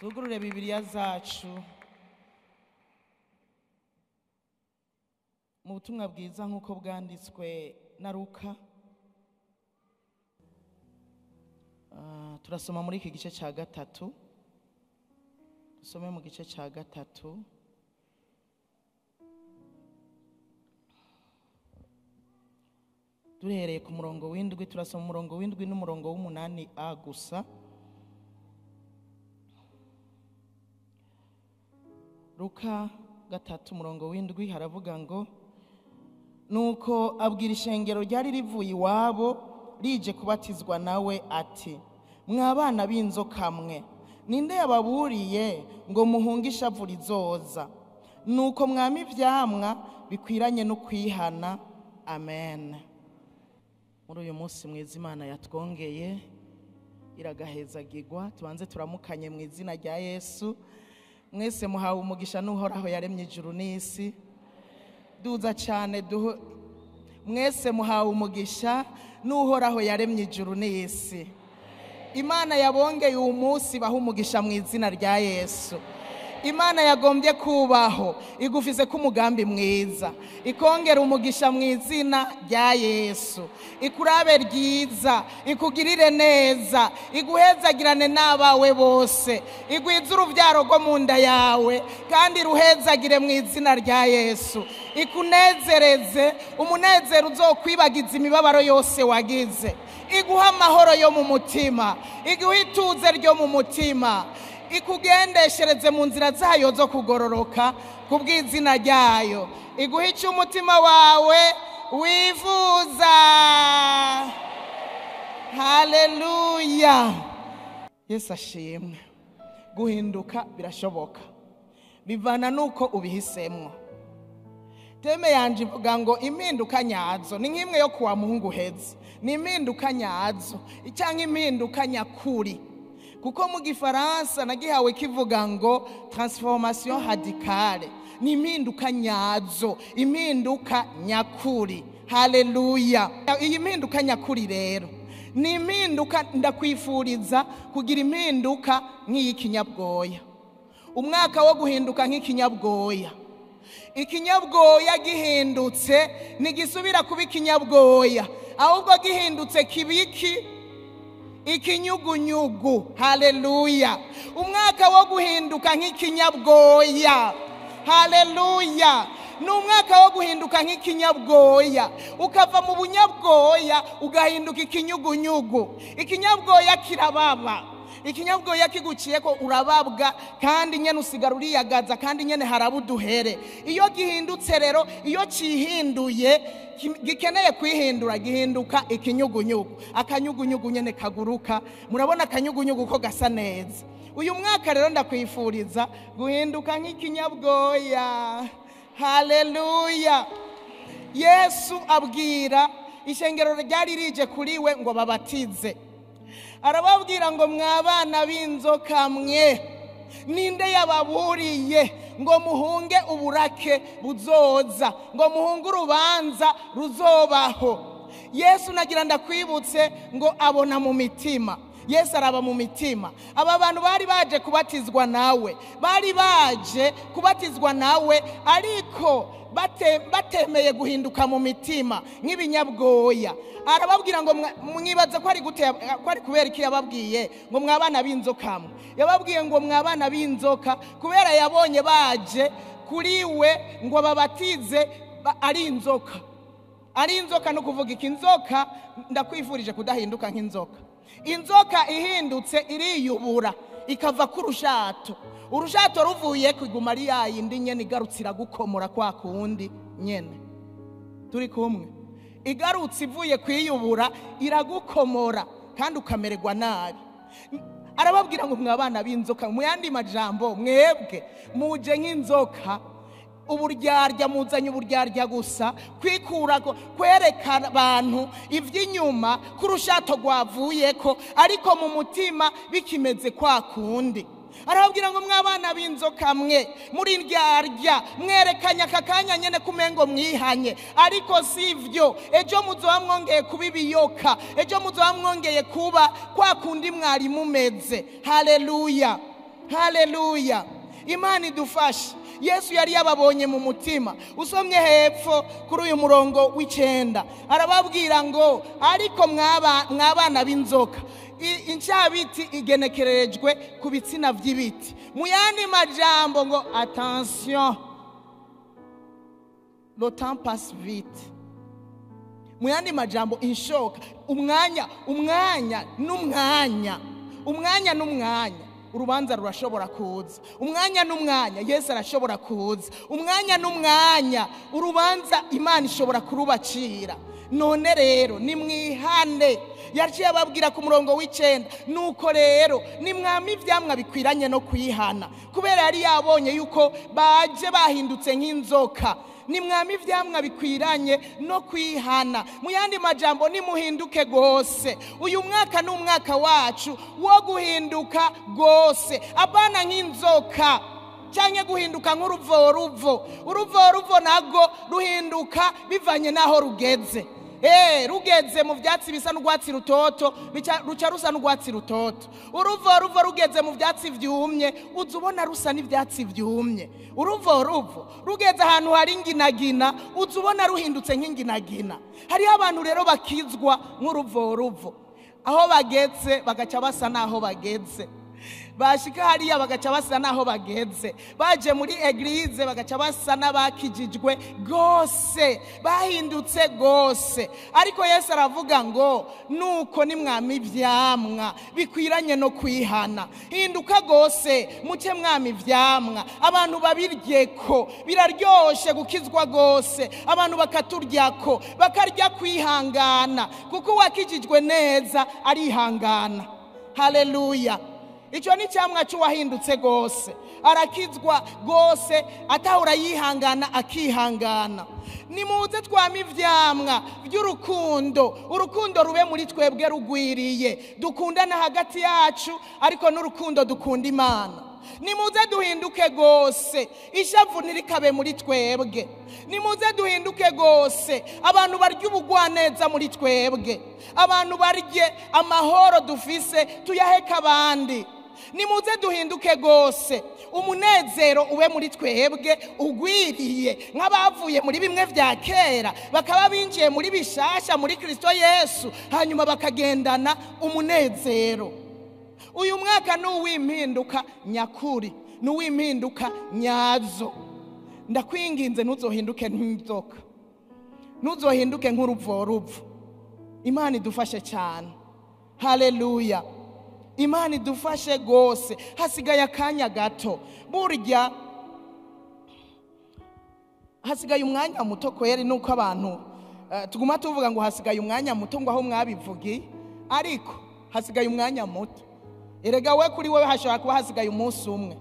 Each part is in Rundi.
Twugurure Bibiliya zacu mu butumwa bwiza nk'uko bwanditswe na Luka. Turasoma muri iki gice cya gatatu. Dusome mu gice cya gatatu. Duhereye ku murongo w'indwi, turasoma umurongo w'indwi n'umurongo w'umunani a gusa. Luka 3 umurongo w'indwi haravuga ngo: nuko abwira ishengero ryari rivuye iwabo rije kubatizwa nawe ati: mwabana b'inzoka mwe, ninde yababuriye ngo muhunge ishavu rizoza? Nuko mwami ivyamwa bikwiranye no kwihana. Amen. Muri uyu munsi mwiza Imana yatwongeye iragahezagirwa, tubanze turamukanye mu izina rya Yesu. Mwese muhawe umugisha n'Uhoraho yaremye ijuru n'isi. Duza cyane mwese muhawe umugisha n'Uhoraho yaremye ijuru n'isi. Imana yabongeye uyu munsi baha umugisha mu izina rya Yesu. Imana yagombye kubaho igufize ko umugambi mwiza, ikongera umugisha mu izina rya Yesu, ikurabe ryiza, ikugirire neza, iguhezagirane n'abawe bose, igwize urubyaro rwo mu nda yawe kandi ruhezagire mu izina rya Yesu, ikunezereze umunezero uzokwibagiza imibabaro yose wagize, iguha amahoro yo mu mutima, iguha ituze ryo mu mutima, ikugendeshereze mu nzira zayo zo kugororoka kubw'izina ryayo, iguha icyo umutima wawe wifuza. Haleluya. Yesu ashimwe. Guhinduka birashoboka, bivana nuko ubihisemwo. Teme yanje ivuga ngo impinduka nyazo ni nk'imwe yo kuwa muhungu heze, ni impinduka nyazo cyangwa impinduka nyakuri. Kuko mu gifaransa nagihawe kivuga ngo transformation radicale, ni impinduka nyazo, impinduka nyakuri. Haleluya. Iyi mpinduka nyakuri rero ni impinduka ndakwifuriza kugira impinduka nk'iyikinyabwoya. Umwaka wo guhinduka nk'ikinyabwoya. Ikinyabwoya gihindutse ntigisubira kuba ikinyabwoya, ahubwo gihindutse kibiki ikinyugunyugu. Haleluya. Umwaka wo guhinduka nk'ikinyabwoya. Haleluya. Ni umwaka wo guhinduka nk'ikinyabwoya, ukava mu bunyabwoya ugahinduka ikinyugunyugu. Ikinyabwoya kirababa, ikinyabwoya kiguciye ko urababwa, kandi nyene usigara uriyagaza, kandi nyene harabuduhere. Iyo gihindutse rero, iyo cihinduye, gikeneye kwihindura, gihinduka ikinyugunyugu. Akanyugunyugu nyene kaguruka. Murabona akanyugunyugu ko gasa neza. Uyu mwaka rero ndakwifuriza guhinduka nk'ikinyabwoya. Haleluya. Yesu abwira ishengero ryari rije kuriwe ngo babatize, arababwira ngo mwabana b'inzoka mwe, ninde yababuriye ngo muhunge uburake buzoza, ngo muhunge urubanza ruzobaho? Yesu nagira ndakwibutse ngo abona mu mitima. Yesu araba mu mitima. Aba bantu bari baje kubatizwa nawe, bari baje kubatizwa nawe, ariko batemeye guhinduka mu mitima nk'ibinyabwoya. Arababwira ngo mwibaza ko ari gute, ko ari kubera iki yababwiye ngo mwabana b'inzoka mwe? Yababwiye ngo mwabana b'inzoka kubera yabonye baje kuriwe ngo babatize ari inzoka. Ari inzoka no kuvuga iki? Inzoka ndakwifurije kudahinduka nk'inzoka. Inzoka ihindutse iriyubura ikava ku rushato. Urushato ruvuye kuguma ari yayindi nyene, igarutse iragukomora kwa kundi nyene. Turi kumwe? Igarutse ivuye kwiyubura iragukomora kandi ukamererwa nabi. Arababwira ngo mwabana b'inzoka, mu yandi majambo mwebwe muje nk'inzoka, uburyarya muzanye uburyarya gusa, kwikura kwerekana abantu ivy'inyuma kurushato rwavuyeko, ariko mu mutima bikimeze kwa kundi. Arababwira ngo mwabana b'inzoka mwe, muri ndyarya mwerekanya akakanya nyene kumengo mwihanye, ariko sivyo. Ejo muzoba mwongeye kuba ibiyoka, ejo muzoba mwongeye kuba kwa kundi mwari mumeze. Haleluya. Haleluya. Imana idufashe. Yesu yari yababonye mu mutima. Usomye hepfo kuri uyu murongo w'9 arababwira ngo ariko mwabana b'inzoka. Incabiti igenekerejwe ku bitsina by'ibiti. Mu yandi majambo ngo attention, le temps passe vite. Mu yandi majambo inshoka, umwanya, umwanya n'umwanya, umwanya n'umwanya, urubanza rurashobora kuza. Umwanya n'umwanya Yesu arashobora kuza. Umwanya n'umwanya urubanza Imana ishobora kurubacira. None rero nimwihane. Yaciye ababwira ku murongo w'9, nuko rero nimwami ivyamwa bikwiranye no kwihana. Kubera yari yabonye yuko baje bahindutse nk'inzoka. Nimwami ivyamwa bikwiranye no kwihana. Mu yandi majambo nimuhinduke gose. Uyu mwaka ni umwaka wacu wo guhinduka gose, abana nk'inzoka canke guhinduka nk'uruvoruvo. Uruvoruvo nago ruhinduka bivanye naho rugeze. Rugeze mu vyatsi bisa n'urwatsi rutoto, ruca rusa n'urwatsi rutoto. Uruvoruvo rugeze mu vyatsi vyumye, uza ubona rusa n'ivyatsi vyumye. Uruvoruvo rugeze ahantu hari inginagina, uza ubona ruhindutse nk'inginagina. Hariho abantu rero bakizwa nk'uruvoruvo, aho bageze bagaca basa n'aho bageze. Bashika hariya bagaca basa n'aho bageze. Baje muri eglise bagaca basa n'abakijijwe gose, bahindutse gose. Ariko Yesu aravuga ngo nuko nimwami ivyamwa bikwiranye no kwihana. Hinduka gose muce mwami ivyamwa, abantu babiryeko. Biraryoshe gukizwa gose, abantu bakaturyako, bakarya kwihangana, kuko uwakijijwe neza arihangana. Haleluya. Ico ni cyamwa cy'uwahindutse gose, arakizwa gose, atahura yihangana akihangana. Nimuze twame ivyamwa by'urukundo, urukundo rube muri twebwe rugwiriye, dukundana hagati yacu, ariko n'urukundo dukunda Imana. Nimuze duhinduke gose, ishavu ntirikabe muri twebwe. Nimuze duhinduke gose, abantu barya ubugwaneza muri twebwe, abantu barye amahoro dufise tuyaheka abandi. Nimuze duhinduke gose, umunezero ube muri twebwe ugwiriye, nk'abavuye muri bimwe vya kera bakaba binjiye muri bishasha muri Kristo Yesu, hanyuma bakagendana umunezero. Uyu mwaka ni uw'impinduka nyakuri, ni uw'impinduka nyazo. Ndakwinginze ntuzohinduke nk'inzoka, ntuzohinduke nk'uruvoruvo. Imana idufashe cyane. Haleluya. Imana idufashe gose. Hasigaye akanya gato. Burya hasigaye umwanya muto kweri, nuko abantu tuguma tuvuga ngo hasigaye umwanya muto, ngo aho mwabivugiye, ariko hasigaye umwanya muto. Erega we kuri wewe hashobora kuba hasigaye umunsi umwe,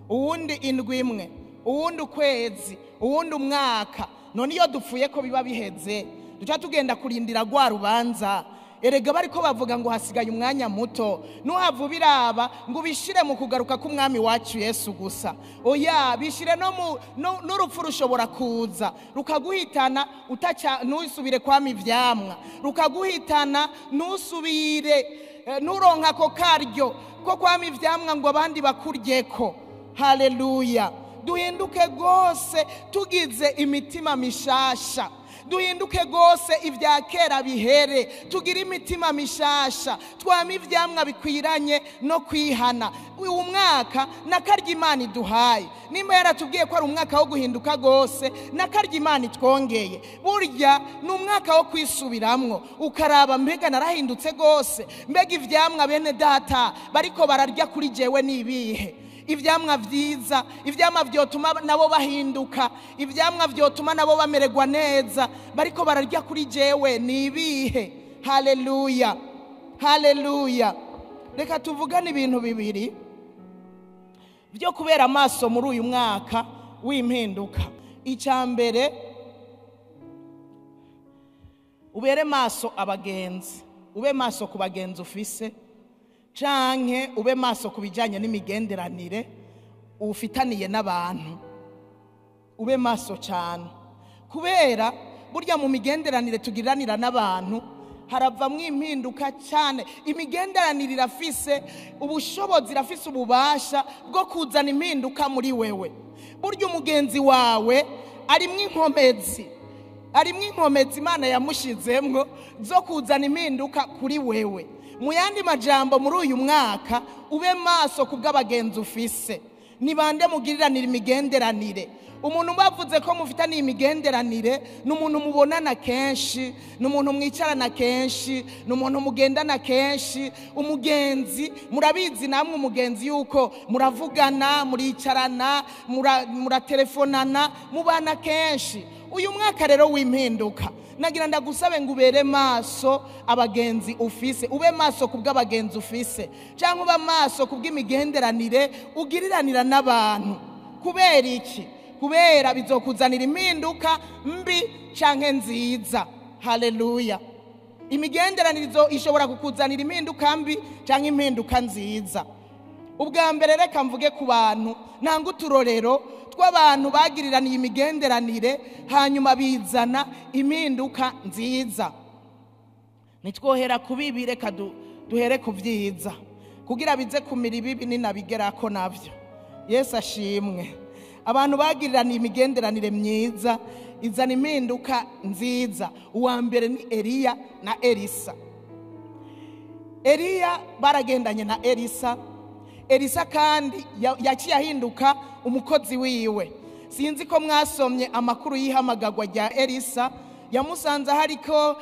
uwundi indwi imwe, uwundi ukwezi, uwundi umwaka. None iyo dupfuye ko biba biheze, duca tugenda kurindira rwa rubanza. Erega bariko bavuga ngo hasigaye umwanya muto, nuhava ubiraba ngo ubishire mu kugaruka k'umwami wacu Yesu gusa. Oya, bishire no n'urupfu rushobora kuza rukaguhitana, utaca ntusubire kwama ivyamwa, rukaguhitana ntusubire nuronka ako karyo ko kwama ivyamwa ngo abandi bakuryeko. Haleluya. Duhinduke gose tugize imitima mishasha. Duhinduke gose ibya kera bihere, tugire imitima mishasha, twame ivyamwa bikwiranye no kwihana. Uyu mwaka nakarya Imana iduhaye. Nimba yaratubwiye ko ari umwaka wo guhinduka gose, nakarya Imana itwongeye. Burya ni umwaka wo kwisubiramwo, ukaraba mbega narahindutse gose, mbega ivyamwa bene data bariko bararya kuri jewe nibihe. Ivyamwa vyiza, ivyamwa vyotuma nabo bahinduka, ivyamwa vyotuma nabo bamererwa neza, bariko bararya kuri jewe nibihe. Haleluya. Haleluya. Reka tuvugane ibintu bibiri byo kubera amaso muri uyu mwaka w'impinduka. Icya mbere, ubere maso abagenzi, ube maso ku bagenzi ufise, canke ube maso kubijanye n'imigenderanire ufitaniye n'abantu. Ube maso cyane, kubera burya mu migenderanire tugiranira n'abantu Haravamwo impinduka cyane. Imigenderanire irafise ubushobozi, irafise ububasha bwo kuzana impinduka muri wewe. Burya umugenzi wawe arimwo inkomezi, arimwo inkomezi Imana yamushizemwo zo kuzana impinduka kuri wewe. Mu yandi majambo, muri uyu mwaka ube maso kubw'abagenzi ufise. Ni bande mugiriranira imigenderanire? Umuntu bavuze ko mufitaniye imigenderanire ni umuntu mubonana kenshi, ni umuntu mwicarana kenshi, ni umuntu mugendana kenshi. Umugenzi murabizi namwe, umugenzi yuko muravugana, muricarana, muratelefonana, mubana kenshi. Uyu mwaka rero w'impinduka, nagira ndagusabe ngo ubere maso abagenzi ufise, ube maso kubw'abagenzi ufise, cyangwa ube maso kubw'imigenderanire ugiriranira n'abantu. Kubera iki? Kubera bizokuzanira impinduka mbi canke nziza. Haleluya. Imigenderanire ishobora kukuzanira impinduka mbi canke impinduka nziza. Ubwa mbere reka mvuge ku bantu, nanga uturorero tw'abantu bagiriraniye imigenderanire hanyuma bizana impinduka nziza. Nitwohera ku bibi, reka duhere ku vyiza kugira bize kumira ibibi ninabigerako navyo. Yesu ashimwe. Abantu bagiriraniye imigenderanire myiza izana impinduka nziza. Uwa mbere ni Eliya na Elisa. Eliya baragendanye na Elisa. Elisa kandi yaciye ahinduka umukozi wiwe. Sinzi ko mwasomye amakuru y'ihamagagwa rya Elisa. Yamusanze hariko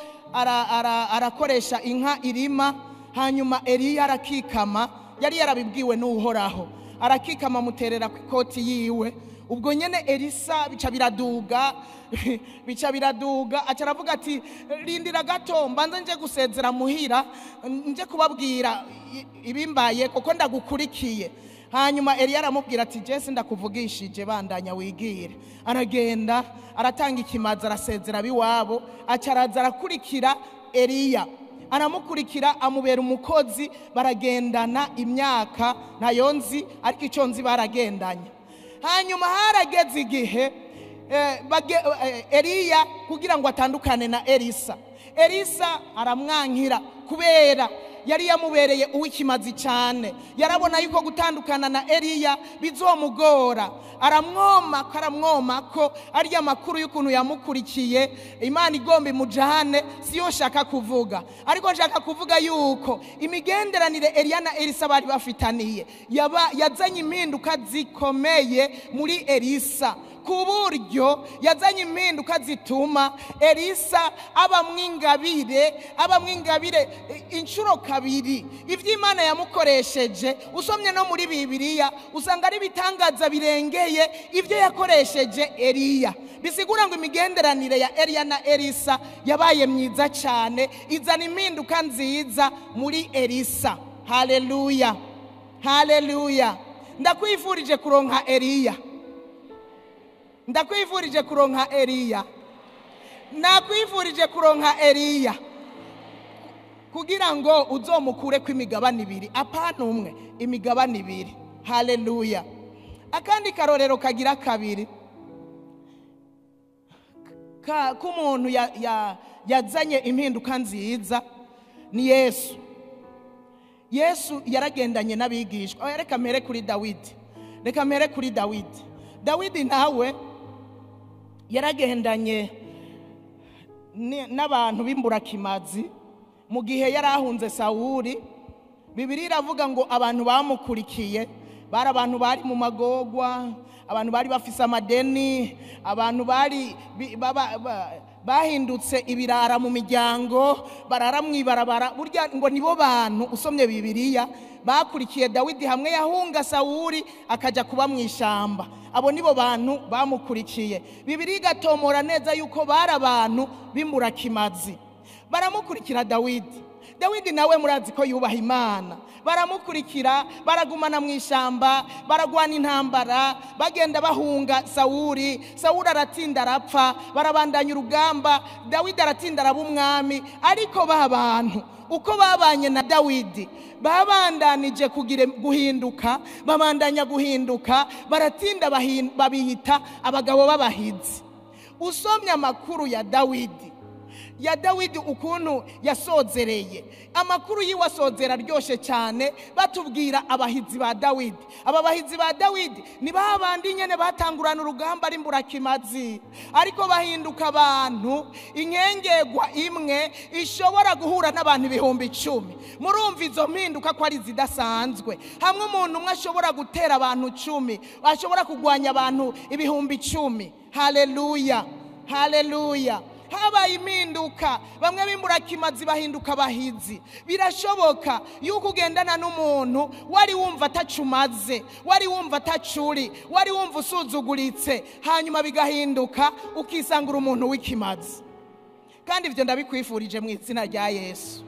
arakoresha inka irima, hanyuma Eliya arakikama, yari yarabibwiwe n'Uhoraho, arakikama amuterera ku ikoti yiwe. Ubwo nyene Elisa bica biraduga, bica biraduga, aca aravuga ati rindira gato mbanze nje gusezera muhira, nje kubabwira ibimbaye kuko ndagukurikiye. Hanyuma Eliya aramubwira ati Jesse ndakuvugishije, bandanya wigire. Aragenda aratanga ikimazi, arasezera biwabo, aca araza arakurikira Eliya, aramukurikira amubera umukozi, baragendana imyaka ntayo nzi, ariko icyo nzi baragendanye. Hanyuma harageze igihe Eliya kugira ngo atandukane na Elisa, Elisa aramwankira kubera yari yamubereye uw'ikimazi cyane. Yarabona yuko gutandukana na Eliya bizomugora, aramwoma karamwoma ko ari amakuru y'ukuntu yamukurikiye. Imana igomba imujane, siyo nshaka kuvuga, ariko nshaka kuvuga yuko imigenderanire Eliya na Elisa bari bafitaniye yazanye impinduka zikomeye muri Elisa, ku buryo yazanye impinduka zituma Elisa aba mwingabire inshuro kabiri. Ivyo Imana yamukoresheje usomye no muri Bibiliya usanga ari bitangaza birengeye ivyo yakoresheje Eliya. Bisigura ngo imigenderanire ya Eliya na Elisa yabaye myiza cyane, izana impinduka nziza muri Elisa. Haleluya, haleluya. Ndakwifurije kuronka Eliya, ndakwifurije kuronka Eliya, nakwifurije kuronka Eliya kugira ngo uzomukure ku imigabane ibiri, apana umwe, imigabane ibiri. Haleluya. Akandi karorero kagira kabiri k'umuntu yazanye impinduka nziza ni Yesu. Yesu yaragendanye n'abigishwa. Reka mpere kuri Dawidi, reka mpere kuri Dawidi. Dawidi nawe yaragendanye n'abantu b'imburakimazi mu gihe yarahunze Sawuli. Bibiliya iravuga ngo abantu bamukurikiye bari abantu bari mu magogwa, abantu bari bafise amadeni, abantu bari bahindutse ibirara mu miryango, barara mwibarabara. Burya ngo nibo bantu usomye Bibiliya bakurikiye Dawidi hamwe yahunga Sawuli akaja kuba mu ishamba. Abo nibo bantu bamukurikiye. Bibiliya igatomora neza yuko bari abantu b'imburakimazi. Baramukurikira Dawidi. Dawidi nawe murazi ko yubaha Imana. Baramukurikira, baragumana mu ishamba, baragwana intambara, bagenda bahunga Sawuli. Sawuli aratinda arapfa, barabandanya urugamba, Dawidi aratinda araba umwami. Ariko ba bantu uko babanye na Dawidi babandanije kugira guhinduka, babandanya guhinduka, baratinda babiyita abagabo b'abahizi. Usomye amakuru ya Dawidi ya Dawidi ukuntu yasozereye. Amakuru yiwe asozera aryoshe cyane, batubwira abahizi ba Dawidi. Aba bahizi ba Dawidi ni babandi nyene batangurana urugamba ari mburakimazi, ariko bahinduka abantu inkengegwa imwe ishobora guhura n'abantu 10,000. Murumva izo mpinduka ko ari zidasanzwe. Hamwe umuntu umwe ashobora gutera abantu 10, ashobora kugwanya abantu 10,000. Haleluya, haleluya. Habaye impinduka, bamwe b'imburakimazi bahinduka abahizi. Birashoboka yuko ugendana n'umuntu wari wumva atacumaze, wari wumva atacuri, wari wumva usuzuguritse, hanyuma bigahinduka ukisangura umuntu w'ikimazi. Kandi ivyo ndabikwifurije mu izina rya Yesu.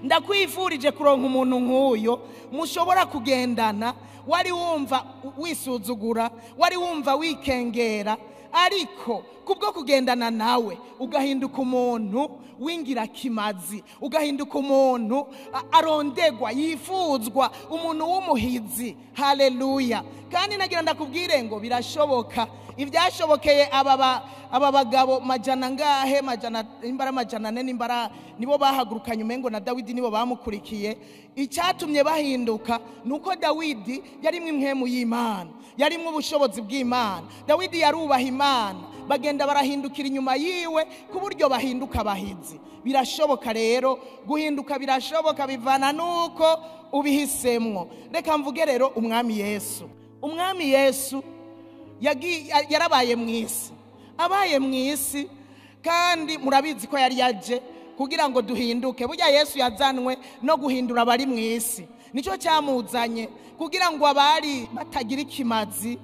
Ndakwifurije kuronka umuntu nk'uyo mushobora kugendana, wari wumva wisuzugura, wari wumva wikengera, ariko kubwo kugendana nawe ugahinduka umuntu w'ingirakimazi, ugahinduka umuntu arondegwa, yifuzwa, umuntu w'umuhizi. Haleluya. Kandi nagira ndakubwire ngo birashoboka. Ibyashobokeye aba bagabo majana ngahe, majana imbara, majana ane n'imbara, nibo bahagurukanye umengo na Dawidi nibo bamukurikiye. Icyatumye bahinduka nuko Dawidi yarimwe impwemu y'Imana, yarimwe ubushobozi bw'Imana. Dawidi yarubaha Imana, bagenda barahindukira inyuma yiwe ku buryo bahinduka abahizi. Birashoboka rero guhinduka, birashoboka, bivana nuko ubihisemwo. Reka mvuge rero Umwami Yesu. Umwami Yesu yarabaye mu isi, abaye mu isi, kandi murabizi ko yari yaje kugira ngo duhinduke. Burya Yesu yazanwe no guhindura abari mu isi, nicyo cyamuzanye, kugira ngo abari batagira ikimazi,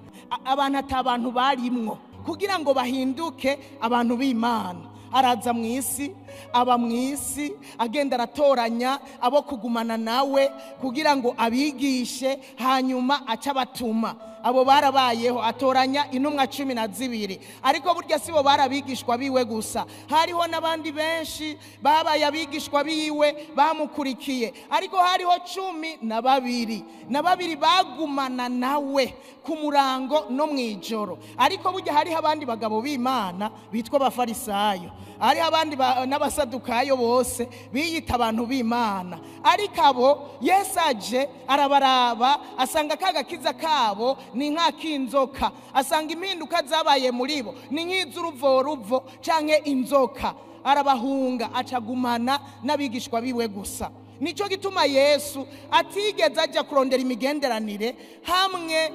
abantu atabantu barimwo, kugira ngo bahinduke abantu b'Imana. Araza mu isi, aba mu isi, agenda aratoranya abo kugumana nawe kugira ngo abigishe, hanyuma aca abatuma. Abo barabayeho, atoranya intumwa 12. Ariko burya sibo barabigishwa biwe gusa, hariho n'abandi benshi babaye abigishwa biwe bamukurikiye, ariko hariho 12 na babiri bagumana nawe ku murango no mwijoro. Ariko burya hariho abandi bagabo b'Imana bitwa abafarisayo, hariho abandi n'abasadukayo, bose biyita abantu b'Imana. Ariko abo Yesu aje arabaraba, asanga kagakiza kabo ni nk'akinzoka, asanga impinduka zabaye muri bo ni nk'iz'uruvoruvo canke inzoka. Arabahunga, acagumana n'abigishwa biwe gusa. Nico gituma Yesu atigeze ajya kurondera imigenderanire hamwe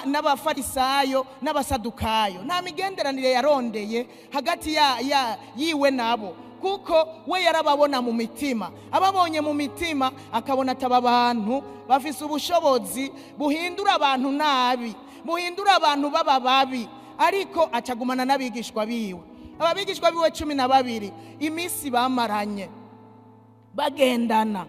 n'abafarisayo n'abasadukayo. Nta migenderanire yarondeye hagati yiwe nabo, kuko we yarababona mu mitima. Ababonye mu mitima akabona ataba abantu bafise ubushobozi buhindura abantu nabi, buhindura abantu baba babi, ariko acagumana n'abigishwa biwe. Ababigishwa biwe 12 iminsi bamaranye bagendana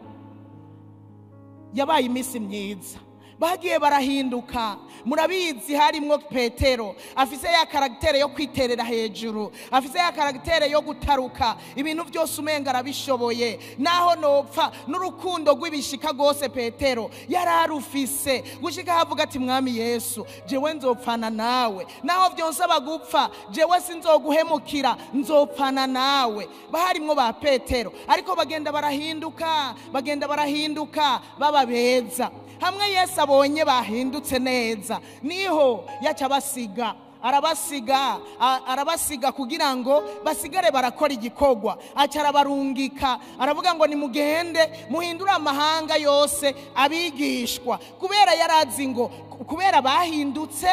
yabaye iminsi myiza, bagiye barahinduka. Murabizi harimwo Petero afise ya karaktere yo kwiterera hejuru, afise ya karaktere yo gutaruka ibintu byose umenga arabishoboye, naho nopfa n'urukundo rw'ibishika gose Petero yararufise, gushika havuga ati Mwami Yesu, jewe nzopfana nawe, naho byonsaba gupfa jewe sinzoguhemukira, nzopfana nawe. Baharimwo ba Petero, ariko bagenda barahinduka, bagenda barahinduka baba beza. Hamwe Yesu abonye bahindutse neza, niho yaca basiga, arabasiga, arabasiga kugira ngo basigare barakora igikorwa. Aca arabarungika, aravuga ngo nimugende muhindure amahanga yose abigishwa. Kubera yarazi ngo kubera bahindutse,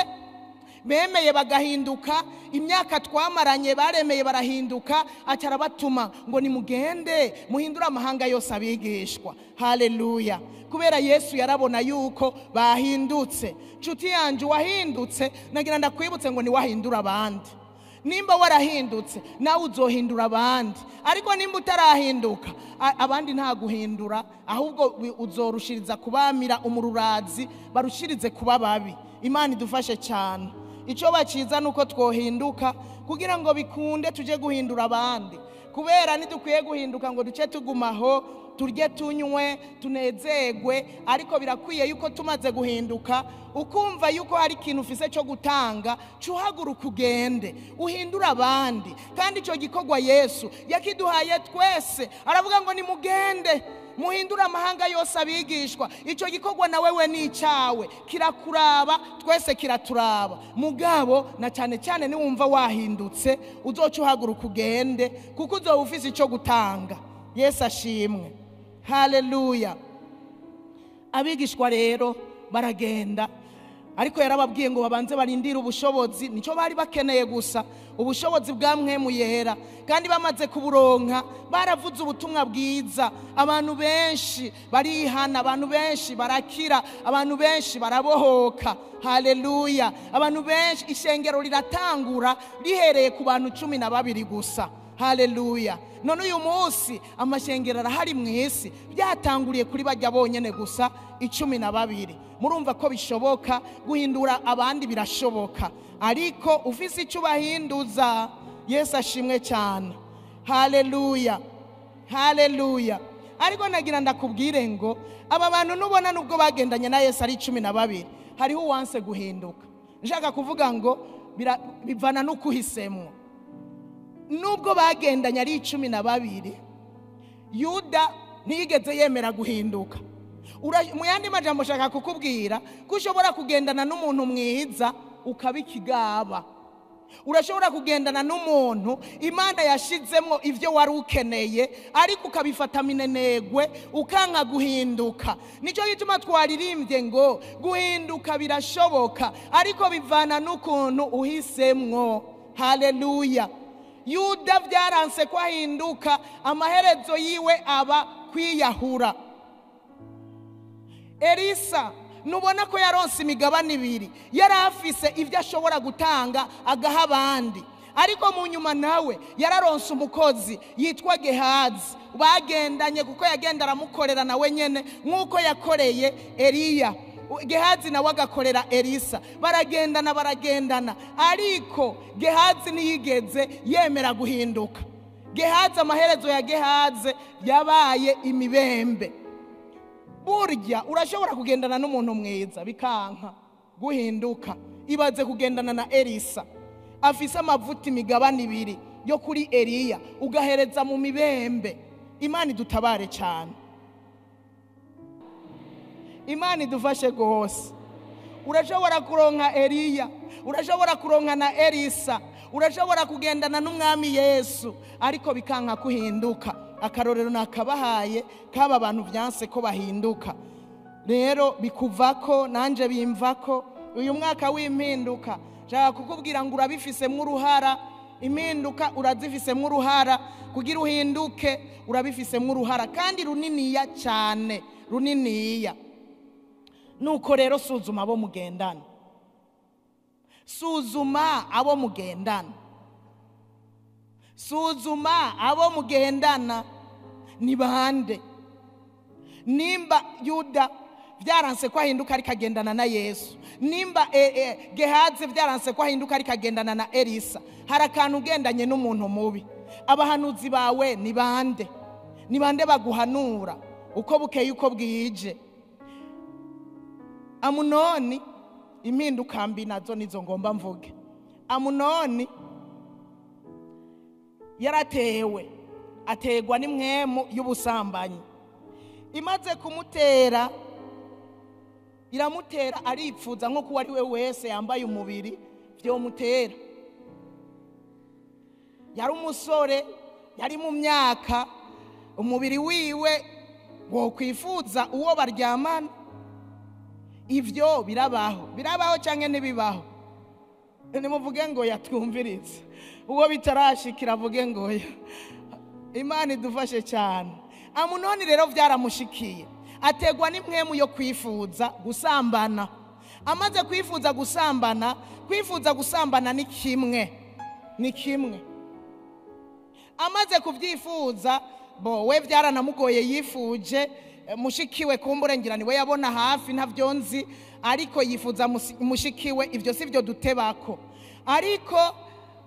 bemeye bagahinduka, imyaka twamaranye baremeye barahinduka, aca arabatuma ngo nimugende muhindure amahanga yose abigishwa. Haleluya. Kubera Yesu yarabona yuko bahindutse. Nshuti yanje wahindutse, nagira ndakwibutse ngo ni wahindura abandi. Nimba warahindutse nawe uzohindura abandi, ariko nimba utarahinduka abandi nta guhindura, ahubwo uzorushiriza kubamira umururazi, barushirize kuba babi. Imana idufashe cyane. Icyo baciza nuko twohinduka kugira ngo bikunde tuje guhindura abandi. Kubera ntidukwiye guhinduka ngo duce tugumaho turye tunywe tunezerwe, ariko birakwiye yuko tumaze guhinduka ukumva yuko hari ikintu ufise cyo gutanga, cuhaguruka ugende uhindure abandi. Kandi icyo gikorwa Yesu yakiduhaye twese, aravuga ngo nimugende muhindure amahanga yose abigishwa. Icyo gikorwa na wewe ni icyawe, kirakuraba twese, kiraturaba. Mugabo na cyane cyane niwumva wahindutse uzoca uhaguruka ugende, kuko uzoba ufise icyo gutanga. Yesu ashimwe, haleluya. Abigishwa rero baragenda, ariko yarababwiye ngo babanze barindire ubushobozi. Nicyo bari bakeneye gusa, ubushobozi bwa Mpwemu Yera. Kandi bamaze kuburonka baravuze ubutumwa bwiza, abantu benshi barihana, abantu benshi barakira, abantu benshi barabohoka. Haleluya. Abantu benshi, ishengero riratangura rihereye ku bantu 12 gusa. Haleluya. None uyu munsi amashengero arahari mu isi, byatanguriye kuri bajya bonyene gusa 12. Murumva ko bishoboka guhindura abandi, birashoboka, ariko ufise icyo ubahinduza. Yesu ashimwe cyane, haleluya, haleluya. Ariko nagira ndakubwire ngo aba bantu nubona nubwo bagendanye na Yesu ari 12, hariho uwanse guhinduka. Nshaka kuvuga ngo bivana n'ukuhisemwo. Nubwo bagendanye ari 12, Yuda ntiyigeze yemera guhinduka. Mu yandi majambo nshaka kukubwira ko ushobora kugendana n'umuntu mwiza ukaba ikigaba. Urashobora kugendana n'umuntu Imana yashizemwo ivyo wari ukeneye, ariko ukabifata minenegwe ukanka guhinduka. Nicyo gituma twaririmbye ngo guhinduka birashoboka, ariko bivana n'ukuntu uhisemwo. Haleluya. Yuda byaranse ko ahinduka, amaherezo yiwe aba kwiyahura. Elisa nubona ko yaronse imigabane ibiri, yari afise ibyo ashobora gutanga agaha abandi, ariko mu nyuma nawe yararonse umukozi yitwa Gehazi, bagendanye kuko yagenda aramukorera nawe nyene nk'uko yakoreye Eliya. Gehazi nawe agakorera Elisa, baragendana baragendana, ariko Gehazi ntiyigeze yemera guhinduka. Gehazi, amaherezo ya Gehazi yabaye imibembe. Burya urashobora kugendana n'umuntu mwiza bikanka guhinduka. Ibaze kugendana na Elisa afise amavuta imigabane ibiri yo kuri Eliya, ugahereza mu mibembe. Imana idutabare cyane, Imana idufashe gose. Urashobora kuronka Eliya, urashobora kuronka na Elisa, urashobora kugendana n'umwami Yesu, ariko bikanka kuhinduka. Akarorero nakabahaye kaba abantu vyanse ko bahinduka. Rero bikuvako nanje bimvako. Uyu mwaka w'impinduka nshaka kukubwira ngo urabifisemwo uruhara. Impinduka urazifisemwo uruhara, kugira uhinduke urabifisemwo uruhara, kandi runiniya cyane, runiniya. Nuko rero suzuma abo mugendana, suzuma abo mugendana, suzuma abo mugendana ni bande. Nimba Yuda byaranse ko ahinduka ariko agendana na Yesu, nimba Gehazi byaranse ko ahinduka ariko agendana na Elisa, hari akantu ugendanye n'umuntu mubi. Abahanuzi bawe ni bande? Ni bande baguhanura uko bukeye uko bwije? Amunoni, impinduka mbi nazo nizo ngomba mvuge. Amunoni yaratewe, ategwa n'imwemu y'ubusambanyi. Imaze kumutera, iramutera aripfuza nko kuba ari we wese yambaye umubiri vyomutera. Yari umusore, yari mu myaka, umubiri wiwe wokwifuza uwo baryamana. Ivyo birabaho, birabaho canke ntibibaho? Nimuvuge ngo yatwumviritse, uwo bitarashikira avuge ngo ya. Imana idufashe cyane. Amunoni rero byaramushikiye, ategwa n'imwemu yo kwifuza gusambana. Amaze kwifuza gusambana, kwifuza gusambana ni kimwe, ni kimwe. Amaze kuvyifuza, bo we byaranamugoye, yifuje mushikiwe kumbure ngira niwe yabona hafi ntavyo nzi, ariko yifuza mushikiwe, ivyo sivyo dutebako. Ariko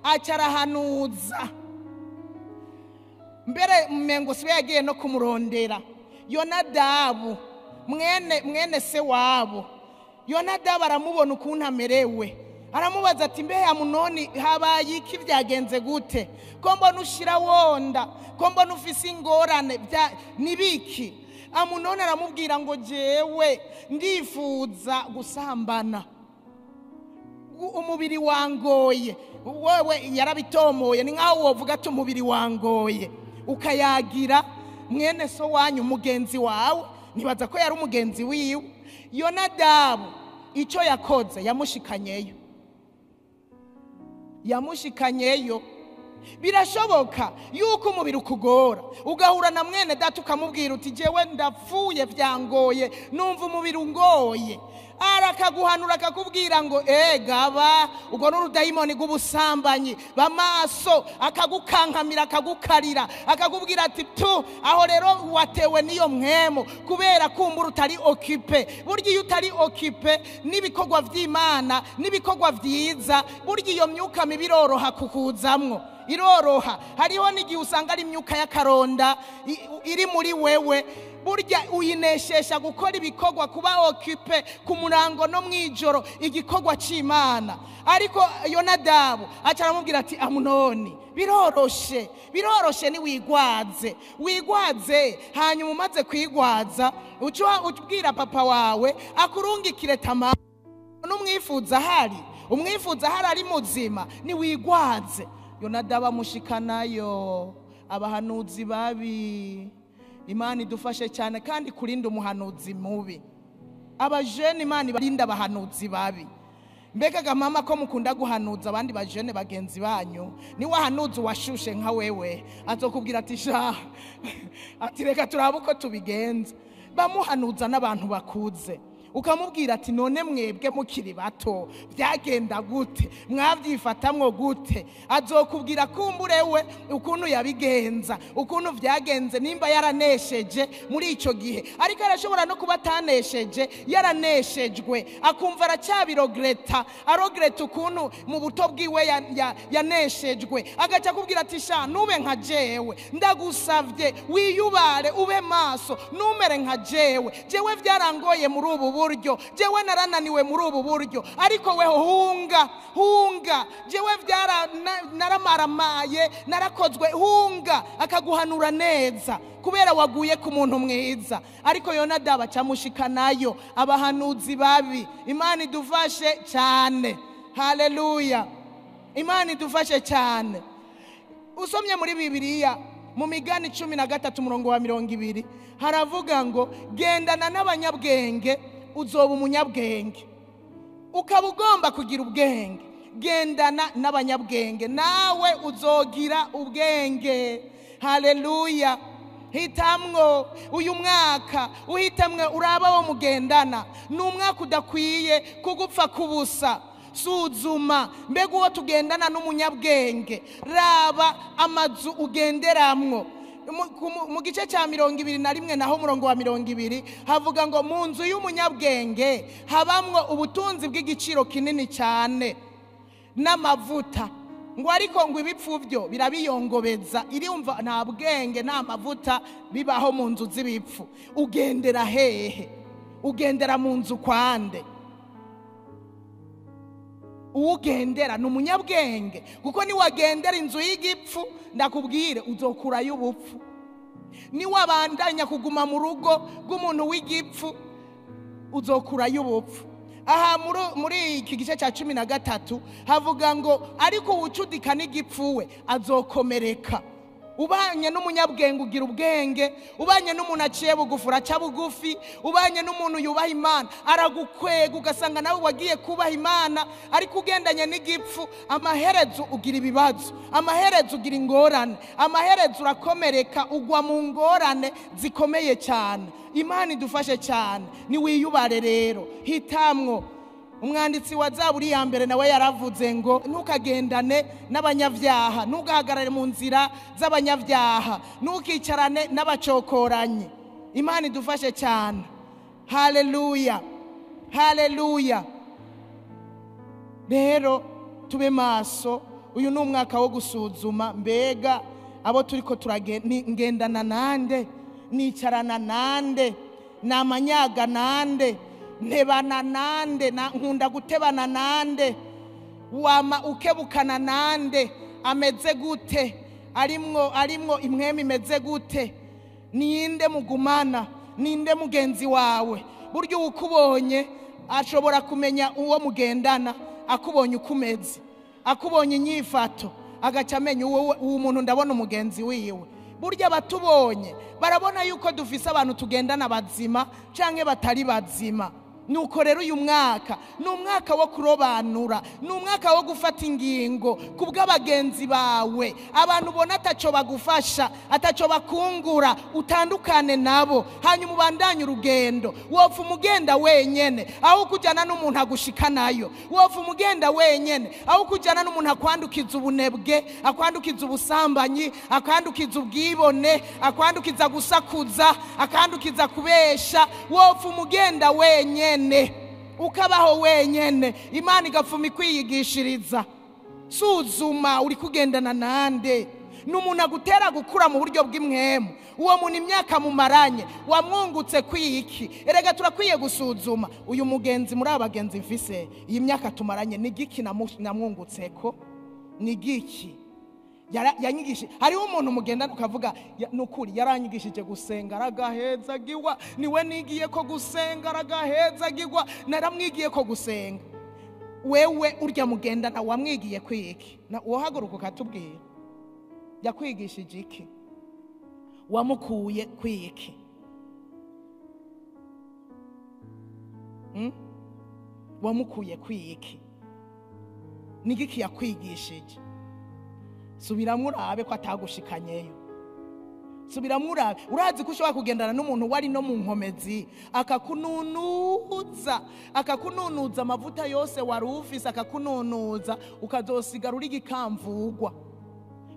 acarahanuza Mbere mmengo siwe yagiye no kumurondera. Yonadabu mwene se wabo. Yonadabu aramubona ukuntu amerewe, aramubaza ati mbe Amunoni habaye iki, byagenze gute, ko mbona ushira wonda, ko mbona ufise ingorane, nibiki? Amunoni aramubwira ngo jewe ndifuza gusambana, umubiri wangoye. Wewe yarabitomoye, ni nkaho wovuga ati umubiri wangoye, ukayagira mwene so wanyu mugenzi wawe, nibaza ko yari umugenzi wiwe. Yonadabu icyo yakoze yamushikanyeyo. Birashoboka yuko umubiri ukugora, ugahura na mwene data ukamubwira uti jewe ndapfuye byangoye, numva umubiri ungoye. Arakaguhanura akakubwira ngo gaba ubwo n'urudayimoni rw'ubusambanyi, bamaso, akagukankamira, akagukarira, akakubwira ati tu aho rero watewe niyo mwemo kubera kumbura utari occupé. Burya iyo utari occupé n'ibikorwa vy'Imana n'ibikorwa vyiza, burya iyo myuka mibi iroroha kukuzamwo, iroroha. Hariho n'igihe usanga ari imyuka y'akaronda iri muri wewe, burya uyinesesha gukora ibikorwa, kuba occupé ku murango no mwijoro igikorwa c'Imana. Ariko Yonadabu aca aramubwira ati Amunoni biroroshe, biroroshe ni wigwaze, wigwaze. Hanyuma umaze kwigwaza uca ubwira papa wawe akurungikire Tamari. N'umwifuza hari, umwifuza hari ari muzima, ni wigwaze. Yonadabu amushikanayo abahanuzi babi. Imana idufashe cyane kandi kurinda umuhanuzi mubi. Abajene Imana ibarinda abahanuzi babi. Mbega mama ko mukunda guhanuza abandi bajene bagenzi banyu, ni wahanuzi washushe nka wewe azokubwira ati sha, ati reka turabe uko tubigenza. Bamuhanuza n'abantu bakuze, ukamubwira ati none mwebwe mukiri bato byagenda gute, mwavyifatamwo gute? Azokubwira kumburewe ukuntu yabigenza, ukuntu vyagenze, nimba yaranesheje muri ico gihe. Ariko arashobora no kuba atanesheje, yaraneshejwe, akumva aracyabirogreta, arogreta ukuntu mu buto bwiwe yaneshejwe. Agaca akubwira ati sha nube nka jewe, ndagusavye wiyubare ube maso, numere nka jewe, jewe vyarangoye muri ubu buryo, jewe narananiwe muri ubu buryo, ariko weho hunga, hunga, jewe vyara naramaramaye, narakozwe, hunga. Akaguhanura neza kubera waguye ku muntu mwiza. Ariko Yonadabu acamushikanayo abahanuzi babi. Imana idufashe cyane, haleluya, Imana idufashe cyane. Usomye muri Bibiliya mu migani 13 umurongo wa 20 haravuga ngo gendana n'abanyabwenge uzoba umunyabwenge. Ukaba ugomba kugira ubwenge, gendana n'abanyabwenge nawe uzogira ubwenge. Haleluya. Hitamwo uyu mwaka, uhitamwe uraba wo mugendana. Ni umwaka udakwiye kugupfa kubusa. Suzuma mbega uwo tugendana n'umunyabwenge, raba amazu ugenderamwo. Mu gice cya 21 naho umurongo wa 20 havuga ngo mu nzu y'umunyabwenge habamwo ubutunzi bw'igiciro kinini cyane n'amavuta, ngo ariko ngo ibipfu byo birabiyongobeza. Irumva nta bwenge nta mavuta bibaho mu nzu z'ibipfu. Ugendera hehe? Ugendera mu nzu kwande? Ugendera ni umunyabwenge, kuko niwagendera inzu y'igipfu ndakubwire uzokurayo ubupfu. Niwabandanya kuguma mu rugo rw'umuntu w'igipfu uzokurayo ubupfu. Aha muri iki gice cya 13 havuga ngo ariko uwucudika n'igipfu we azokomereka. Ubanye n'umunyabwenge ugira ubwenge, ubanye n'umuntu aciye bugufi uraca bugufi, ubanye n'umuntu yubaha Imana aragukwega ugasanga nawe wagiye kubaha Imana. Ariko ugendanye n'igipfu amaherezo ugira ibibazo, amaherezo ugira ingorane, amaherezo urakomereka, ugwa mu ngorane zikomeye cyane. Imana idufashe cyane, ni wiyubare rero, hitamwo. Umwanditsi wa Zaburi ya mbere nawe yaravuze ngo ntukagendane n'abanyabyaha, ntugahagarare mu nzira z'abanyabyaha, ntukicarane n'abacokoranyi. Imana idufashe cyane. Haleluya, haleluya. Rero tube maso, uyu ni umwaka wo gusuzuma mbega Abo turiko ngendana nande, nicarana nande, namanyaga nande, ntebana nande, nkunda gutebana nande, wama ukebukana nande, ameze gute, arimwo imwemi imeze gute, ninde mugumana, ninde mugenzi wawe. Buryo ukubonye ashobora kumenya uwo mugendana, akubonye ukumeze, akubonye inyifato, agaca amenya uwo muntu ndabona umugenzi wiwe. Burya abatubonye barabona yuko dufise abantu tugendana bazima canke batari bazima. Nuko rero uyu mwaka ni umwaka wo kurobanura, ni umwaka wo gufata ingingo kubw'abagenzi bawe. Abantu ubona ataco bagufasha, ataco bakungura, utandukane nabo, hanyuma ubandanye urugendo. Wopfa umugenda wenyene aho kujyana n'umuntu agushikanayo. Wopfa umugenda wenyene aho kujyana n'umuntu akwandukiza ubunebwe, akwandukiza ubusambanyi, akwandukiza ubwibone, akwandukiza gusakuza, akandukiza kubesha. Wopfa umugenda wenyene ukabaho wenyene, Imana igapfuma ikwiyigishiriza. Suzuma uri kugendana nande. N'umuntu agutera gukura mu buryo bw'imwemu, uwo muntu imyaka mumaranye wamwungutse kwiki? Erega turakwiye gusuzuma uyu mugenzi muri abagenzi mfise, iyi myaka tumaranye ni giki namwungutseko, ni giki yanyigishije. Hariho umuntu mugendana ukavuga nukuri yaranyigishije gusenga aragahezagirwa, niwe nigiye ko gusenga aragahezagirwa, naramwigiye ko gusenga. Wewe urya mugendana wamwigiye kwiki? Wohaguruka ukatubwira yakwigishije iki, wamukuye kwiki? Wamukuye kwiki? Ni giki yakwigishije? Subiramwo urabe ko atagushikanyeyo. Subiramwo urabe. Urazi ko ushobora kugendana n'umuntu wari no mu nkomezi, akakununuza, akakununuza amavuta yose wari ufise, akakununuza ukazosigara uri igikamvugwa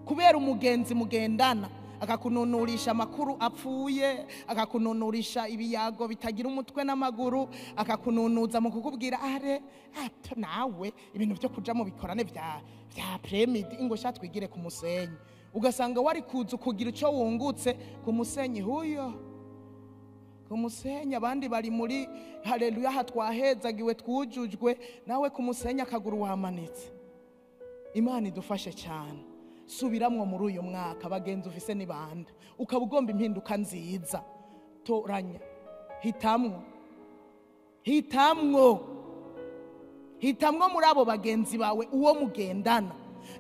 kubera umugenzi mugendana, akakununurisha amakuru apfuye, akakununurisha ibiyago bitagira umutwe n'amaguru, akakununuza mu kukubwira are ato nawe ibintu byo kuja mu bikorane vya premidi ingo sha twigire ku musenyi. Ugasanga wari kuza kugira ico wungutse ku musenyi huyo, ku musenyi abandi bari muri haleluya hatwahezagiwe twujujwe, nawe ku musenyi akaguru wamanitse. Imana idufashe cyane. Subiramwo muri uyu mwaka bagenzi ufise ni bande, ukaba ugomba impinduka nziza. Toranya, hitamwo, hitamwo, hitamwo muri abo bagenzi bawe uwo mugendana.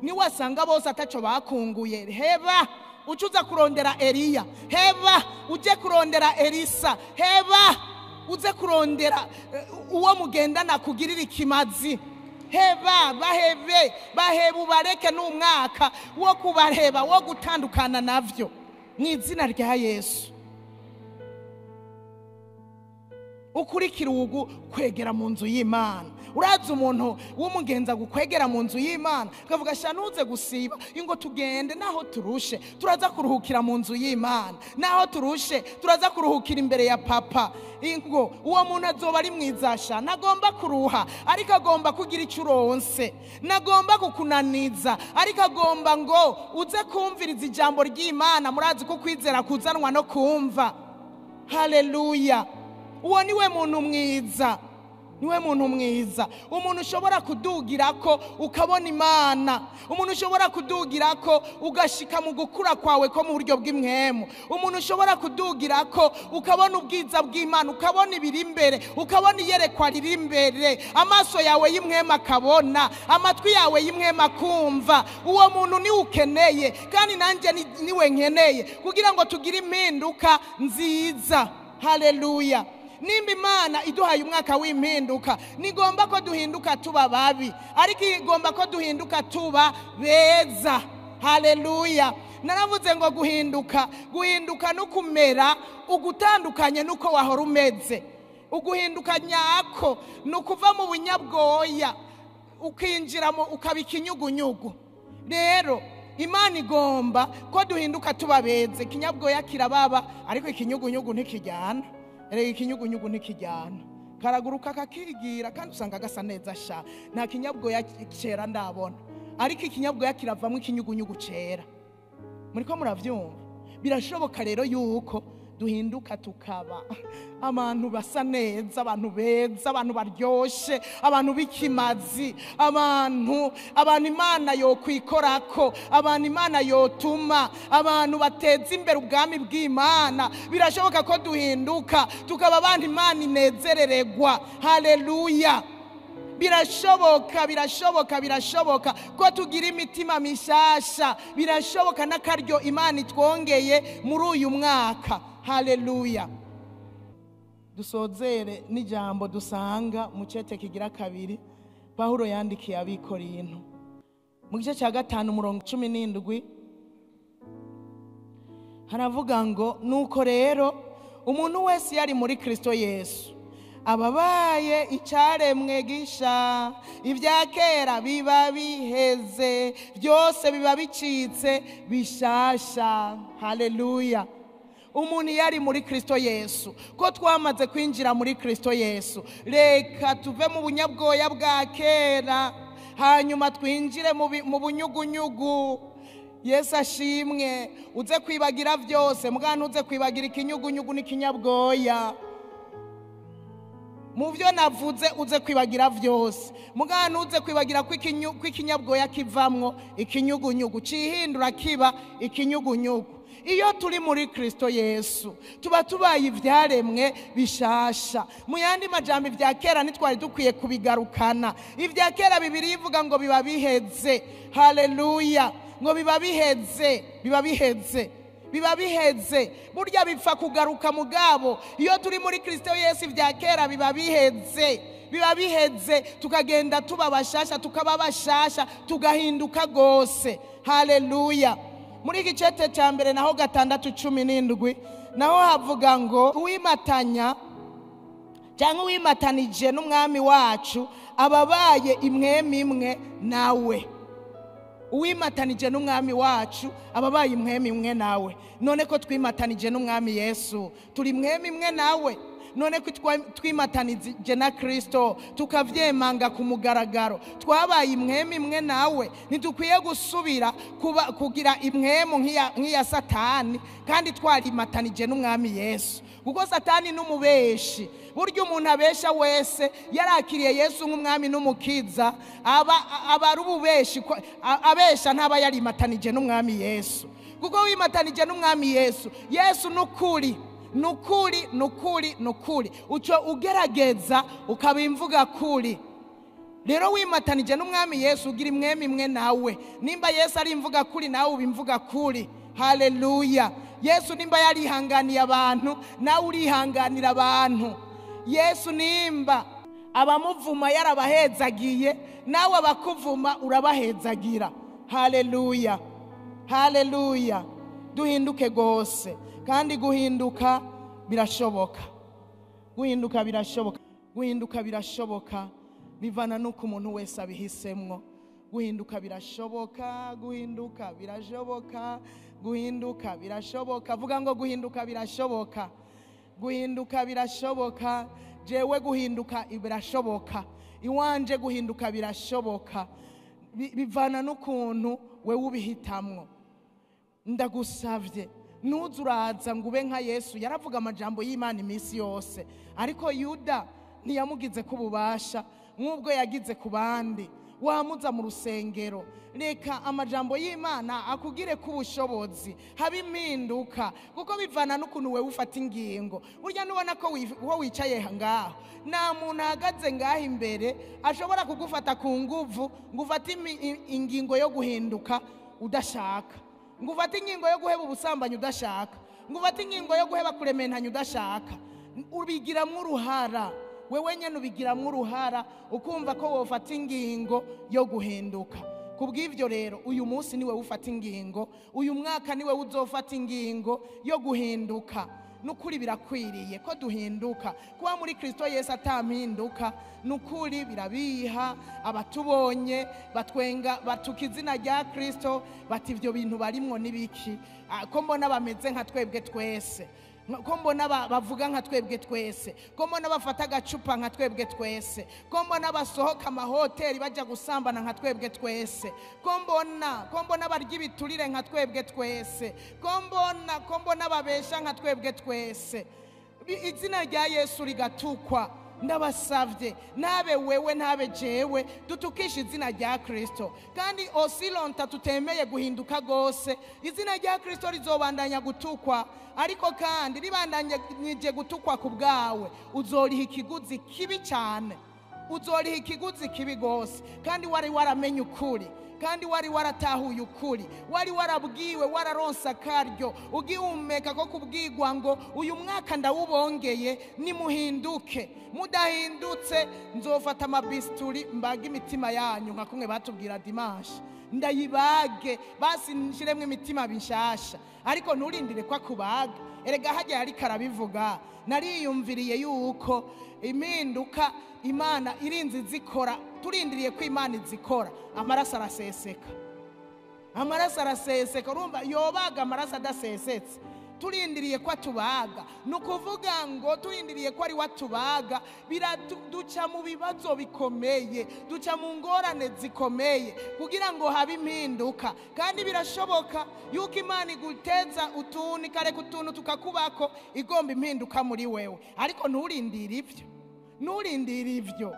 Niwasanga bose ataco bakunguye, heba ucuza kurondera Eliya, heba uje kurondera Elisa, heba uze kurondera uwo mugendana kugirira ikimazi. Heba bahebe, bahebe ubareke n'umwaka wo kubareba, wo gutandukana navyo mu izina rya Yesu. Ukurikira ugu kwegera mu nzu y'Imana. Urazi umuntu w'umugenza gukwegera mu nzu y'Imana akavuga sha ntuze gusiba, ingo tugende naho turushe turaza kuruhukira mu nzu y'Imana, naho turushe turaza kuruhukira imbere ya papa. Ingo uwo muntu azoba ari mwiza sha, nagomba kuruha ariko agomba kugira icyo uronse, nagomba kukunaniza ariko agomba ngo uze kumviriza ijambo ry'Imana. Murazi ko kwizera kuzanwa no kumva. Haleluya. Uwo niwe muntu mwiza, niwe muntu mwiza, umuntu ushobora kudugirako ukabona Imana, umuntu ushobora kudugirako ugashika mu gukura kwawe ko mu buryo bw'imwemu, umuntu ushobora kudugirako ukabona ubwiza bw'Imana, ukabona ibiri imbere, ukabona iyerekwa riri imbere, amaso yawe y'imwemu akabona, amatwi yawe y'imwemu akumva. Uwo muntu ni ukeneye, kandi nanjye niwe nkeneye kugira ngo tugire impinduka nziza. Haleluya. Nimba Imana iduhaye umwaka w'impinduka, nigomba ko duhinduka tuba babi, ariko igomba ko duhinduka tuba beza. Haleluya. Naravuze ngo guhinduka, guhinduka no kumera ugutandukanye nuko wahora umeze. Uguhinduka nyako nukuva mu bunyabwoya ukinjiramo ukaba ikinyugunyugu. Rero Imana igomba ko duhinduka tuba beza. Ikinyabwoya kirababa ariko ikinyugunyugu ntikijyana. Erega ikinyugunyugu ntikijyana, karaguruka kakigira kandi usanga gasa neza sha. Nta kinyabwoya cera ndabona, ariko ikinyabwoya kiravamwo ikinyugunyugu cera. Muriko muravyumva? Birashoboka rero yuko duhinduka tukaba abantu basa neza, abantu beza, abantu baryoshe, abantu b'ikimazi, abantu Imana yokwikorako, abantu Imana yotuma, abantu bateza imbere ubwami bw'Imana. Birashoboka ko duhinduka tukaba abantu Imana inezerererwa. Haleluya. Birashoboka, birashoboka, birashoboka ko tugira imitima mishasha. Birashoboka n'akaryo Imana itwongeye muri uyu mwaka. Haleluya. Dusozere n'ijambo dusanga mu cete kigira kabiri Pawulo yandikiye ab'Ikorinto mu gice cya 5 umurongo 17, haravuga ngo nuko rero umuntu wese yari muri Kristo Yesu ababaye icyaremwe gisha, ibya kera biba biheze, byose biba bicitse bishasha. Haleluya. Umuntu yari muri Kristo Yesu, ko twamaze kwinjira muri Kristo Yesu, reka tuve mu bunyabwoya bwa kera hanyuma twinjire mu bunyugunyugu. Yesu ashimwe. Uze kwibagira byose, mugana uze kwibagira ikinyugunyugu n'ikinyabwoya. Mu byo navuze uze kwibagira byose, mugana uze kwibagira ko ikinyabwoya kivamwo ikinyugunyugu, cihindura kiba ikinyugunyugu. Iyo turi muri Kristo Yesu tuba tubaye ivyaremwe bishasha. Mu yandi majambo, ibya kera ntitwari dukwiye kubigarukana. Ibya kera Bibiliya ivuga ngo biba biheze. Haleluya. Ngo biba biheze, biba biheze, biba biheze. Burya bipfa kugaruka mugabo iyo turi muri Kristo Yesu ibya kera biba biheze, biba biheze, tukagenda tuba bashasha, tukaba bashasha, tugahinduka gose. Haleluya. Muri iki cete cya mbere naho 6:17 naho havuga ngo uwimatanya cyangwa uwimatanije n'umwami wacu ababaye imwemi imwe nawe. Uwimatanije n'umwami wacu ababaye imwemi imwe nawe. None ko twimatanije n'umwami Yesu turi imwemi imwe nawe. None ko twimatanije na Kristo tukavyemanga ku mugaragaro, twabaye imwemi imwe nawe. Ntidukwiye gusubira kugira imwemu nk'iya Satani kandi twarimatanije n'umwami Yesu, kuko Satani n'umubeshi. Burya umuntu abesha wese yarakiriye Yesu nk'umwami n'umukiza aba ari ububeshi, abesha ntaba yarimatanije n'umwami Yesu. Kuko wimatanije n'umwami Yesu, Yesu n'ukuri, nukuri, nukuri, nukuri, uco ugerageza ukabimvuga kuri. Rero wimatanije n'umwami Yesu ugira imwemi imwe nawe. Nimba Yesu ari imvuga kuri, nawe ubimvuga kuri. Haleluya. Yesu nimba yarihanganiye abantu, nawe urihanganira abantu. Yesu nimba abamuvuma yarabahezagiye, nawe abakuvuma urabahezagira. Haleluya. Haleluya. Duhinduke gose. Kandi guhinduka birashoboka. Guhinduka birashoboka. Guhinduka birashoboka. Bivana nuko umuntu wese abihisemwo. Guhinduka birashoboka, guhinduka birashoboka, guhinduka birashoboka. Vuga ngo guhinduka birashoboka. Guhinduka birashoboka. Jewe guhinduka birashoboka. Iwanje guhinduka birashoboka. Bivana n'ukuntu wewe ubihitamwo. Ndagusavye ntuzuraza ngo ube nka Yesu. Yaravuga amajambo y'Imana iminsi yose, ariko Yuda ntiyamugize ku bubasha nk'ubwo yagize ku bandi. Wamuza mu rusengero, reka amajambo y'Imana akugire ku bushobozi, habe impinduka, kuko bivana n'ukuntu wewe ufata ingingo. Burya nubona ko wo wicaye ngaho, nta muntu ahagaze ngaho imbere ashobora kugufata ku nguvu ngo ufate ingingo yo guhinduka udashaka, ngo ufate ingingo yo guheba ubusambanyi udashaka, ngo ufate ingingo yo guheba kurementanya udashaka. Ubigiramwo uruhara wewe nyene, ubigiramwo uruhara ukumva ko wofata ingingo yo guhinduka. Kubw'ivyo rero uyu munsi niwe ufata ingingo, uyu mwaka niwe uzofata ingingo yo guhinduka. Nukuri birakwiriye ko duhinduka. Kuba muri Kristo Yesu atampinduka, nukuri birabiha. Abatubonye batwenga batuka izina rya Kristo bati ivyo bintu barimwo nibiki, ko mbona bameze nka twebwe twese. Ko mbona bavuga nka twebwe twese, ko mbona bafata agacupa nka twebwe twese, ko mbona basohoka amahoteli bajya gusambana nka twebwe twese, ko mbona barya ibiturire nka twebwe twese, ko mbona babesha nka twebwe twese, izina rya Yesu rigatukwa. Ndabasavye, ntabe wewe ntabe jewe, dutukisha izina rya Kristo. Kandi osilonta tutemeye guhinduka gose, izina rya Kristo rizobandanya gutukwa. Ariko kandi ribandanyije gutukwa ku bwawe, uzoriha ikiguzi kibi cyane, uzoriha ikiguzi kibi gose. Kandi wari waramenye ukuri, kandi wari waratahuye ukuri, wari warabwiwe, wararonsa akaryo, ugihumeka ko kubwigwa ngo uyu mwaka ndawubongeye, nimuhinduke. Mudahindutse nzofata amabisturi mbaga imitima yanyu nka kumwe batubwira dimanche, ndayibage basi nshiremwe imitima bishasha. Ariko nturindire kwa kubaga. Erega hajya yari karabivuga, nariyumviriye yuko impinduka Imana irinzi zikora, turindiriye ko Imana izikora, amaraso araseseka, amaraso araseseka. Urumva yobaga amaraso adasesetse, turindiriye ko atubaga. Nukuvuga ngo turindiriye ko ari watubaga, biraduca mu bibazo bikomeye, duca mu ngorane zikomeye kugira ngo habe impinduka. Kandi birashoboka yuko Imana iguteza utuntu ikareka utuntu tukakubako, igomba impinduka muri wewe. Ariko nturindire ivyo, nturindire ivyo,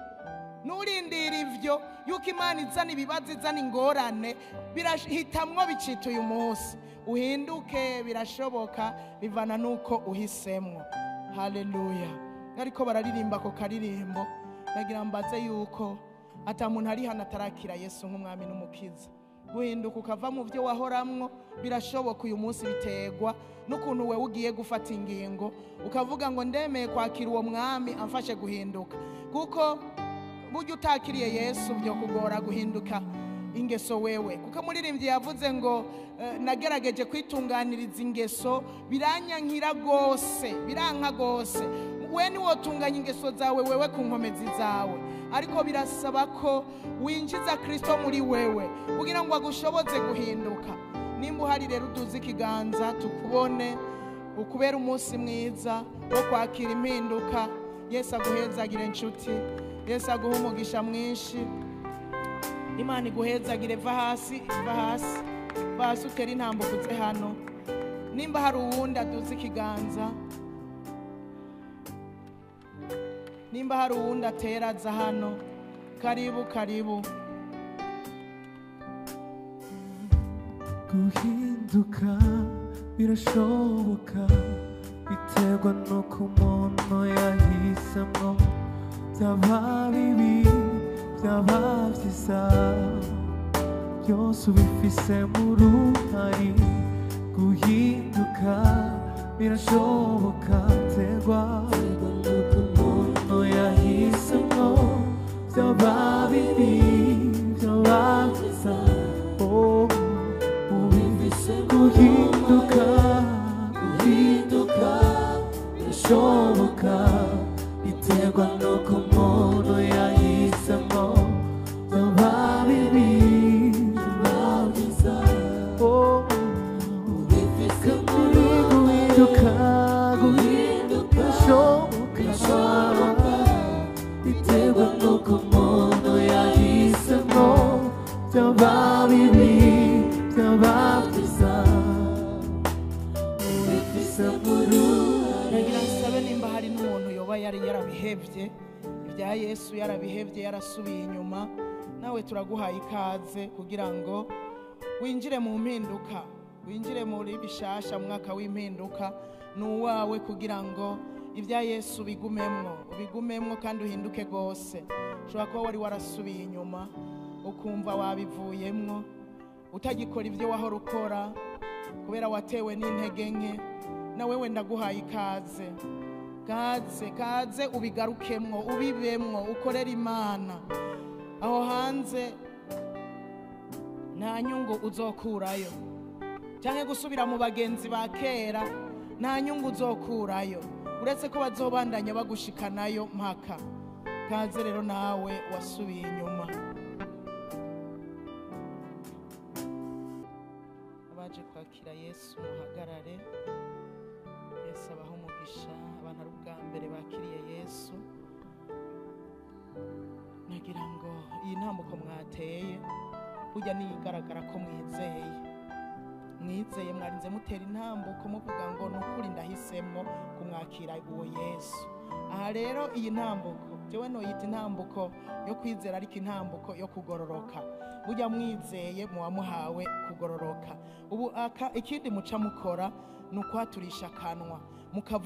nturindire ivyo yuko Imana izana ibibazo, izana ingorane, birahitamwo bicita uyu munsi. Uhinduke, birashoboka, bivana nuko uhisemwo. Haleluya. Ariko bararirimba ko karirimbo, nagira mbaze yuko ata muntu ari hano atarakira Yesu nk'umwami n'umukiza. Guhinduka ukava mu byo wahoramwo birashoboka uyu munsi, bitegwa n'ukuntu wewe ugiye gufata ingingo ukavuga ngo ndemeye kwakira uwo mwami amfashe guhinduka. Kuko burya utakiriye Yesu byo kugora guhinduka ingeso wewe. Kuko muririmbyi yavuze ngo nagerageje kwitunganiriza ingeso biranyankira gose, biranka gose. We ni wotunganya ingeso zawe wewe ku nkomezi zawe, ariko birasaba ko winjiza Kristo muri wewe kugira ngo agushoboze guhinduka. Nimba uhari rero uduze ikiganza tukubone, ukubera umunsi mwiza wo kwakira impinduka. Yesu aguhezagire inshuti, Yesu aguhe umugisha mwinshi. Imana iguhezagire. Va hasi, va hasi, va hasi, utere intambuko uze hano. Nimba hari uwundi aduze ikiganza, nimba hari uwundi atera aza hano, karibu karibu. Guhinduka birashoboka, biterwa nuko umuntu yahisemo. Byaba bibi, byaba byiza, byose ubifisemo uruhare. Guhinduka birashoboka, biterwa nuko umuntu yahisemo. Byaba bibi, byaba byiza, guhinduka, guhinduka birashoboka, biterwa nuko umuntu yahisemo. Byaba bibi, byaba byiza, guhinduka, guhinduka birashoboka, biterwa nuko umuntu yahisemo. Byaba bibi, byaba byiza. Nagira nsabe nimba hari n'umuntu yoba yari yarabihevye ibya Yesu, yarabihevye yarasubiye inyuma, nawe turaguhaye ikaze kugira ngo winjire mu mpinduka, winjire muri bishasha, mwaka w'impinduka nuwawe, kugira ngo ibya Yesu bigumemwo, ubigumemwo kandi uhinduke gose. Ushobora kuba wari warasubiye inyuma ukumva wabivuyemwo, utagikora ibyo wahora ukora kubera watewe n'intege nke, nawe wenda guhaye ikaze. Kaze, kaze ubigarukemwo, ubibemwo, ukorera Imana. Aho hanze nta nyungu uzokurayo, canke gusubira mu bagenzi ba kera nta nyungu uzokurayo, uretse ko bazobandanya bagushikanayo mpaka. Kaze rero nawe wasubiye inyuma. Abaje kwakira Yesu muhagarare. Yesu abaha umugisha. Abantu ari ubwa mbere bakiriye Yesu, nagira ngo iyi ntambuko mwateye burya niyigaragara ko mwizeye, mwizeye, mwarinze mutera intambuko muvuga ngo ni ukuri ndahisemo kumwakira uwo Yesu. Aha rero iyi ntambuko jewe noyita intambuko yo kwizera, ariko intambuko yo kugororoka. Burya mwizeye muba muhawe kugororoka. Ubu aka ikindi muca mukora ni ukwaturisha akanwa mukavuga.